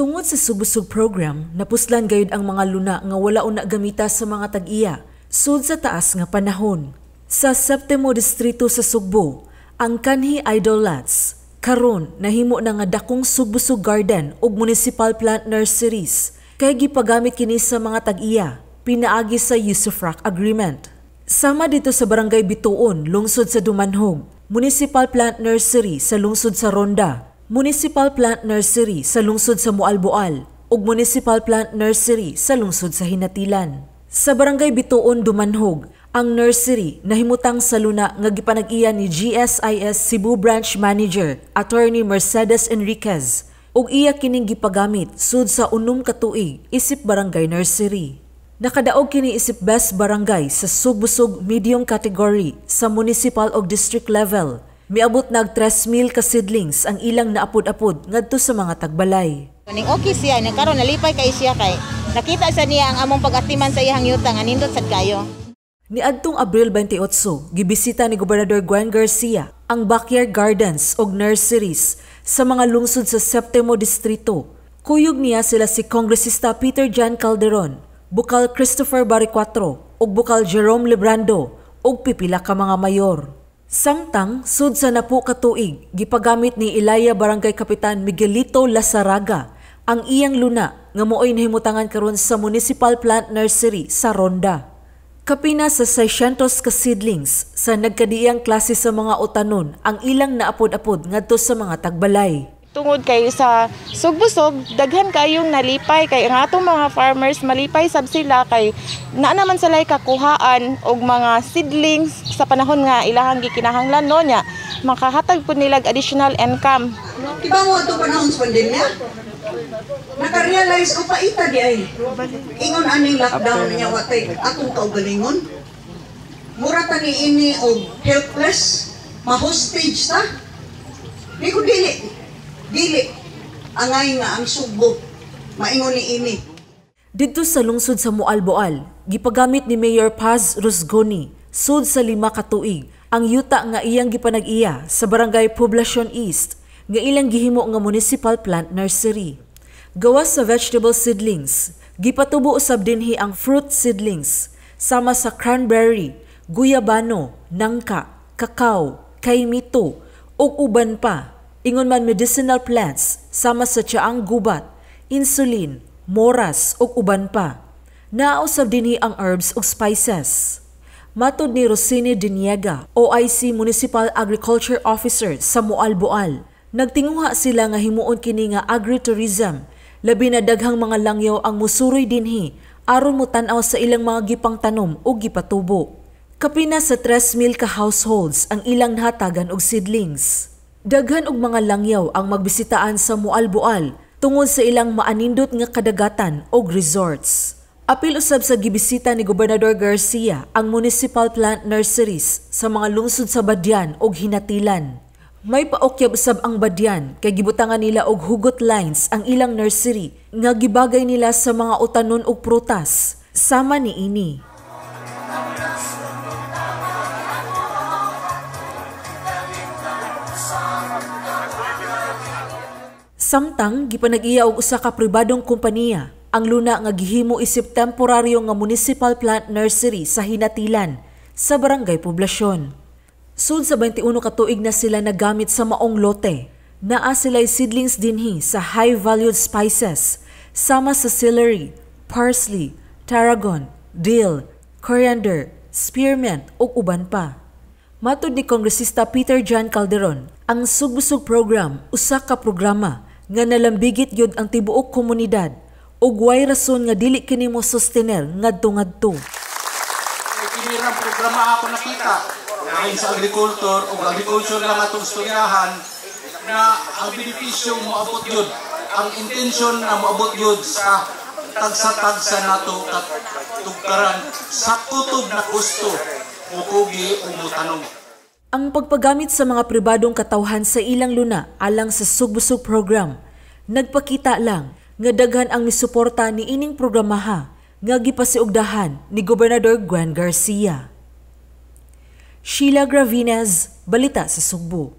Tungod sa Sugbusog program, napuslan gayud ang mga luna nga wala una gamita sa mga tag-iya sud sa taas nga panahon. Sa Septimo Distrito sa Sugbo, ang Kanhi Idol Lots karon nahimo na nga dakong Sugbusog Garden ug Municipal Plant Nurseries kay gipagamit kini sa mga tag-iya pinaagi sa Usufruct Agreement. Sama dito sa Barangay Bituon, lungsod sa Dumanhog, Municipal Plant Nursery sa lungsod sa Ronda, Municipal Plant Nursery sa lungsod sa Moalboal ug Municipal Plant Nursery sa lungsod sa Hinatilan. Sa Barangay Bituon, Dumanhog, ang nursery nahimutang sa luna nga gipanag-iya ni GSIS Cebu Branch Manager Attorney Mercedes Enriquez ug iya kining gipagamit sud sa 6 ka tuig isip barangay nursery. Nakadaog kini isip Best Barangay sa Sugbusog Medium Category sa municipal ug district level. Miabot nag 3,000 ka seedlings ang ilang naapod-apod ngadto sa mga tagbalay. Ning okay siya, nang karon nalipay kay siya kay nakita sa niya ang among pag-atiman sa iyang yuta nga nindot sad kayo. Niadtong Abril 28, gibisita ni Gobernador Gwen Garcia ang backyard gardens ug nurseries sa mga lungsod sa Septimo Distrito. Kuyog niya sila si Kongresista Peter John Calderon, Bukal Christopher Baricuatro ug Bukal Jerome Librando ug pipila ka mga mayor. Samtang sud sa 10 ka tuig, gipagamit ni Ilaya Barangay Kapitan Miguelito Lazaraga ang iyang luna nga mo'y nahimutangan karon sa Municipal Plant Nursery sa Ronda. Kapina sa 600 ka seedlings sa nagkadiiyang klase sa mga utanon ang ilang naapod-apod ngadto sa mga tagbalay. Tungod kay sa Sugbusog, daghan kayong nalipay kay ang atong mga farmers malipay sab sila kay naa naman sila'y kakuhaan og mga seedlings sa panahon nga ilahang gikinahanglan, no, nya makahatag pud nila additional income. Diba mo ito panahon sa pandemya? Naka-realize ko paita di ay. Ingon aning lockdown niya watay atong kaugalingon. Mura ta ni ini og helpless, ma-hostage ta. Di ko dili. Dili. Angay nga ang Sugbo. Maingon ni ini. Didto sa lungsod sa Moalboal, gipagamit ni Mayor Paz Rusgoni sud sa 5 ka tuig ang yuta nga iyang gipanag-iya sa Barangay Poblacion East nga ilang gihimo nga municipal plant nursery. Gawas sa vegetable seedlings, gipatubo usab dinhi ang fruit seedlings sama sa cranberry, guyabano, nangka, kakao, kaimito ug uban pa. Ingon man medicinal plants sama sa tsaang gubat, insulin, moras ug uban pa. Naa usab dinhi ang herbs ug spices. Matod ni Rosine Diniega, OIC Municipal Agriculture Officer sa Moalboal, nagtinguha sila nga himuon kini nga agritourism, labi na daghang mga langyaw ang musuroy dinhi aron motan-aw sa ilang mga gipangtanom ug gipatubo. Kapina sa 3,000 ka households ang ilang nahatagan og seedlings. Daghan og mga langyaw ang magbisitaan sa Moalboal tungod sa ilang maanindot nga kadagatan og resorts. Apil usab sa gibisita ni Gobernador Garcia ang municipal plant nurseries sa mga lungsod sa Badian ug Hinatilan. May paukyab usab ang Badian kay gibutangan nila og hugot lines ang ilang nursery nga gibagay nila sa mga utanon ug prutas sama ni ini. Samtang gipanag-iya og usa ka pribadong kompanya ang luna nga gihimo isip temporaryo nga municipal plant nursery sa Hinatilan sa Barangay Poblasyon. Sud sa 21 ka tuig na sila nagamit sa maong lote. Naa sila'y seedlings dinhi sa high-valued spices sama sa celery, parsley, tarragon, dill, coriander, spearmint ug uban pa. Matod ni Kongresista Peter John Calderon, ang Sugbusog program usa ka programa nga nalambigit gyud ang tibuok komunidad ug way rason nga dili kini mo sustener ngadto-ngadto. Kini rang programa ako nakita ayon sa agriculture ug agriculture lang atong istoryahan na ang benepisyo moabot gyud, ang intention na moabot gyud sa tagsa-tagsa nato katugkaran sa kutob na gusto mukugi o mutanong. Ang pagpagamit sa mga pribadong katawhan sa ilang luna alang sa Sugbusog program, nagpakita lang nga daghan ang misuporta ni ining programaha nga gipasiugdahan ni Gobernador Gwen Garcia. Sheila Gravines, Balita sa Sugbo.